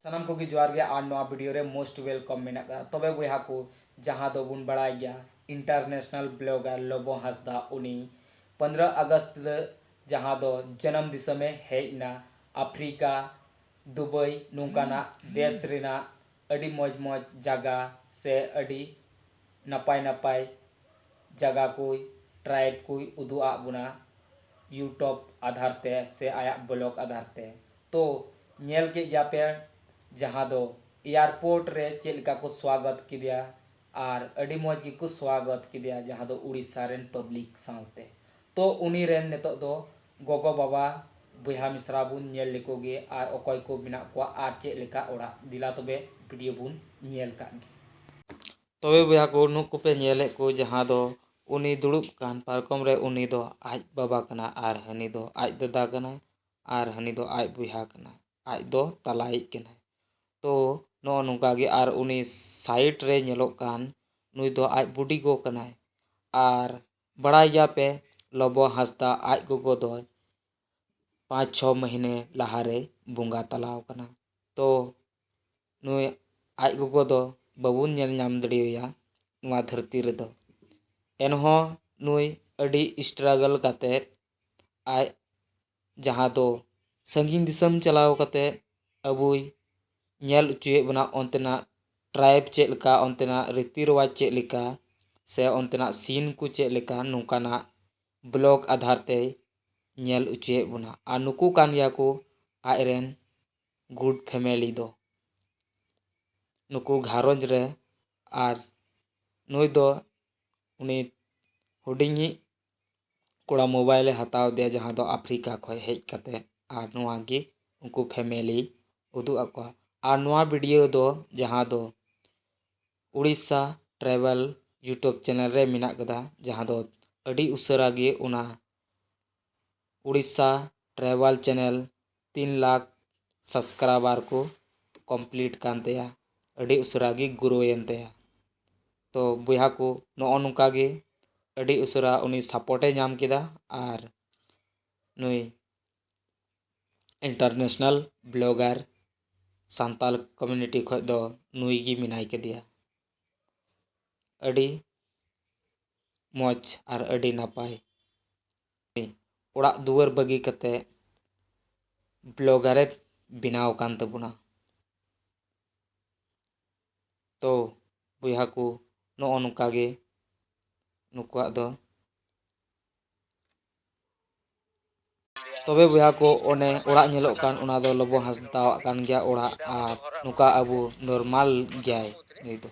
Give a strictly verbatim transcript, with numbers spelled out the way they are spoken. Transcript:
ᱥᱟᱱᱟᱢ ᱠᱚᱜᱮ ᱡᱚᱦᱟᱨ ᱜᱮ ᱟᱨ ᱱᱚᱣᱟ video ᱨᱮ most welcome ᱢᱮᱱᱟᱜ ᱠᱟᱫᱟ᱾ ᱛᱚᱵᱮ ᱵᱚᱭᱦᱟ ᱠᱚ, ᱡᱟᱦᱟᱸ ᱫᱚᱵᱚᱱ ᱵᱟᱲᱟᱭ ᱜᱮᱭᱟ international blogger ᱞᱚᱵᱚ ᱦᱟᱸᱥᱫᱟ, ᱩᱱᱤ ᱯᱚᱱᱨᱚ ᱟᱜᱚᱥᱴ ᱦᱤᱞᱳᱜ ᱡᱟᱦᱟᱸ ᱫᱚ ᱡᱟᱱᱟᱢ ᱫᱤᱥᱚᱢᱮ ᱦᱮᱡ ᱮᱱᱟ ᱟᱯᱷᱨᱤᱠᱟ, ᱫᱩᱵᱟᱭ, ᱱᱚᱝᱠᱟᱱᱟᱜ ᱫᱮᱥ ᱨᱮᱱᱟᱜ ᱟᱹᱰᱤ ᱢᱚᱡᱽ ᱢᱚᱡᱽ ᱡᱟᱭᱜᱟ ᱥᱮ ᱟᱹᱰᱤ ᱱᱟᱯᱟᱭ ᱱᱟᱯᱟᱭ ᱡᱟᱭᱜᱟ ᱠᱚᱭ, tribe ᱠᱚᱭ ᱩᱫᱩᱜ ᱟᱫ ᱵᱚᱱᱟ YouTube ᱟᱫᱷᱟᱨ ᱛᱮ ᱥᱮ ᱟᱭᱟᱜ blog ᱟᱫᱷᱟᱨ ᱛᱮ᱾ ᱛᱚ ᱧᱮᱞ ᱠᱮᱫ ᱜᱮᱭᱟ ᱯᱮ ᱡᱟᱦᱟᱸ ᱫᱚ airport ᱨᱮ ᱪᱮᱫ ᱞᱮᱠᱟ ᱠᱚ ᱥᱣᱟᱜᱚᱛ ᱠᱮᱫᱮᱭᱟ ᱟᱨ ᱟᱹᱰᱤ ᱢᱚᱡᱽ ᱜᱮᱠᱚ ᱥᱣᱟᱜᱚᱛ ᱠᱮᱫᱮᱭᱟ ᱡᱟᱦᱟᱸ ᱫᱚ ᱩᱲᱤᱥᱥᱟ ᱨᱮᱱ public ᱥᱟᱶᱛᱮ᱾ ᱛᱚ ᱩᱱᱤ ᱨᱮᱱ ᱱᱤᱛᱚᱜ ᱫᱚ ᱜᱚᱜᱚ ᱵᱟᱵᱟ ᱵᱚᱭᱦᱟ ᱢᱤᱥᱨᱟ ᱵᱚᱱ ᱧᱮᱞ ᱞᱮᱠᱚ ᱜᱮ ᱟᱨ ᱚᱠᱚᱭ ᱠᱚ ᱢᱮᱱᱟᱜ ᱠᱚᱣᱟ ᱟᱨ ᱪᱮᱫ ᱞᱮᱠᱟ ᱚᱲᱟᱜ᱾ ᱫᱮᱞᱟ ᱛᱚᱵᱮ video ᱵᱚᱱ ᱧᱮᱞ ᱠᱟᱜ ᱜᱮ᱾ ᱛᱚᱵᱮ ᱵᱚᱭᱦᱟ ᱠᱚ, ᱱᱩᱠᱩ ᱯᱮ ᱧᱮᱞᱮᱫ ᱠᱚ ᱡᱟᱦᱟᱸ ᱫᱚ ᱩᱱᱤ ᱫᱩᱲᱩᱵ ᱠᱟᱱ ᱯᱟᱨᱠᱚᱢ ᱨᱮ, ᱩᱱᱤ ᱫᱚ ᱟᱡ ᱵᱟᱵᱟ ᱠᱟᱱᱟ ᱟᱨ ᱦᱟᱹᱱᱤ ᱫᱚ ᱟᱡ ᱫᱟᱫᱟ ᱠᱟᱱᱟᱭ ᱟᱨ ᱦᱟᱹᱱᱤ ᱫᱚ ᱟᱡ ᱵᱚᱭᱦᱟ ᱠᱟᱱᱟᱭ, ᱟᱡ ᱫᱚ ᱛᱟᱞᱟᱭᱤᱡ ᱠᱟᱱᱟᱭ᱾ ᱛᱚ ᱱᱚᱜᱼᱚ ᱱᱚᱝᱠᱟ ᱜᱮ᱾ ᱟᱨ ᱩᱱᱤ side ᱨᱮ ᱧᱮᱞᱚᱜ ᱠᱟᱱ ᱱᱩᱭ ᱫᱚ ᱟᱡ ᱵᱩᱰᱤ ᱜᱚ ᱠᱟᱱᱟᱭ᱾ ᱟᱨ ᱵᱟᱲᱟᱭ ᱜᱮᱭᱟ ᱯᱮ ᱞᱚᱵᱚ ᱦᱟᱸᱥᱫᱟ ᱟᱡ ᱜᱚᱜᱚ ᱫᱚ ᱯᱟᱸᱪ ᱪᱷᱚ ᱢᱟᱹᱦᱱᱟᱹ ᱞᱟᱦᱟᱨᱮ ᱵᱚᱸᱜᱟ ᱛᱟᱞᱟᱣ ᱠᱟᱱᱟ᱾ ᱛᱚ ᱱᱩᱭ ᱟᱡ ᱜᱚᱜᱚ ᱫᱚ ᱵᱟᱵᱚᱱ ᱧᱮᱞ ᱧᱟᱢ ᱫᱟᱲᱮᱣᱟᱭᱟ ᱱᱚᱣᱟ ᱫᱷᱟᱹᱨᱛᱤ ᱨᱮᱫᱚ᱾ ᱮᱱᱦᱚᱸ ᱱᱩᱭ ᱟᱹᱰᱤ struggle ᱠᱟᱛᱮᱫ ᱟᱡ ᱡᱟᱦᱟᱸ ᱫᱚ ᱥᱟᱺᱜᱤᱧ ᱫᱤᱥᱚᱢ ᱪᱟᱞᱟᱣ ᱠᱟᱛᱮᱫ ᱟᱵᱚᱭ ᱧᱮᱞ ᱦᱚᱪᱚᱭᱮᱫ ᱵᱚᱱᱟ ᱚᱱᱛᱮᱱᱟᱜ tribe ᱪᱮᱫ ᱞᱮᱠᱟ, ᱚᱱᱛᱮᱱᱟᱜ ᱨᱤᱛᱤ ᱨᱮᱣᱟᱡᱽ ᱪᱮᱫ ᱞᱮᱠᱟ, ᱥᱮ ᱚᱱᱛᱮᱱᱟᱜ scene ᱠᱚ ᱪᱮᱫ ᱞᱮᱠᱟ, ᱱᱚᱝᱠᱟᱱᱟᱜ blog ᱟᱫᱷᱟᱨ ᱛᱮᱭ ᱧᱮᱞ ᱦᱚᱪᱚᱭᱮᱫ ᱵᱚᱱᱟ᱾ ᱟᱨ ᱱᱩᱠᱩ ᱠᱟᱱ ᱜᱮᱭᱟ ᱠᱚ ᱟᱡᱨᱮᱱ good family ᱫᱚ, ᱱᱩᱠᱩ ᱜᱷᱟᱨᱚᱸᱡᱽ ᱨᱮ᱾ ᱟᱨ ᱱᱩᱭ ᱫᱚ ᱩᱱᱤ ᱦᱩᱰᱤᱧᱤᱡ ᱠᱚᱲᱟ mobile ᱮ ᱦᱟᱛᱟᱣ ᱟᱫᱮᱭᱟ, ᱡᱟᱦᱟᱸ ᱫᱚ ᱟᱯᱷᱨᱤᱠᱟ ᱠᱷᱚᱱ ᱦᱮᱡ ᱠᱟᱛᱮ᱾ ᱟᱨ ᱱᱚᱣᱟ ᱜᱮ ᱩᱱᱠᱩ family ᱩᱫᱩᱜ ᱟᱠᱚᱣᱟ᱾ ᱟᱨ ᱱᱚᱣᱟ video ᱫᱚ ᱡᱟᱦᱟᱸ ᱫᱚ ᱩᱲᱤᱥᱥᱟ Travel YouTube channel ᱨᱮ ᱢᱮᱱᱟᱜ ᱠᱟᱫᱟ, ᱡᱟᱦᱟᱸ ᱫᱚ ᱟᱹᱰᱤ ᱩᱥᱟᱹᱨᱟ ᱜᱮ ᱚᱱᱟ ᱩᱲᱤᱥᱥᱟ Travel channel ᱛᱤᱱ ᱞᱟᱠᱷ subscriber ᱠᱚ complete ᱠᱟᱱ ᱛᱟᱭᱟ, ᱟᱹᱰᱤ ᱩᱥᱟᱹᱨᱟ ᱜᱮ grow ᱮᱱ ᱛᱟᱭᱟ᱾ ᱛᱚ ᱵᱚᱭᱦᱟ ᱠᱚ, ᱱᱚᱜᱼᱚ ᱱᱚᱝᱠᱟ ᱜᱮ ᱟᱹᱰᱤ ᱩᱥᱟᱹᱨᱟ ᱩᱱᱤ support ᱮ ᱧᱟᱢ ᱠᱮᱫᱟ ᱟᱨ ᱱᱩᱭ international blogger ᱥᱟᱱᱛᱟᱲ community ᱠᱷᱚᱱ ᱫᱚ ᱱᱩᱭ ᱜᱮ ᱢᱮᱱᱟᱭ ᱠᱟᱫᱮᱭᱟ᱾ ᱟᱹᱰᱤ ᱢᱚᱡᱽ ᱟᱨ ᱟᱹᱰᱤ ᱱᱟᱯᱟᱭ᱾ ᱚᱲᱟᱜ ᱫᱩᱣᱟᱹᱨ ᱵᱟᱹᱜᱤ ᱠᱟᱛᱮ blogger ᱮ ᱵᱮᱱᱟᱣ ᱟᱠᱟᱱ ᱛᱟᱵᱚᱱᱟ᱾ ᱛᱚ ᱵᱚᱭᱦᱟ ᱠᱚ, ᱱᱚᱜᱼᱚ ᱱᱚᱝᱠᱟ ᱜᱮ ᱱᱩᱠᱩᱣᱟᱜ ᱫᱚ᱾ ᱛᱚᱵᱮ ᱵᱚᱭᱦᱟ ᱠᱚ, ᱚᱱᱮ ᱚᱲᱟᱜ ᱧᱮᱞᱚᱜ ᱠᱟᱱ, ᱚᱱᱟ ᱫᱚ ᱞᱚᱵᱚ ᱦᱟᱸᱥᱫᱟᱣᱟᱜ ᱠᱟᱱ ᱜᱮᱭᱟ ᱚᱲᱟᱜ, ᱟᱨ ᱱᱚᱝᱠᱟ ᱟᱵᱚ normal ᱜᱮᱭᱟᱭ ᱱᱩᱭ ᱫᱚ᱾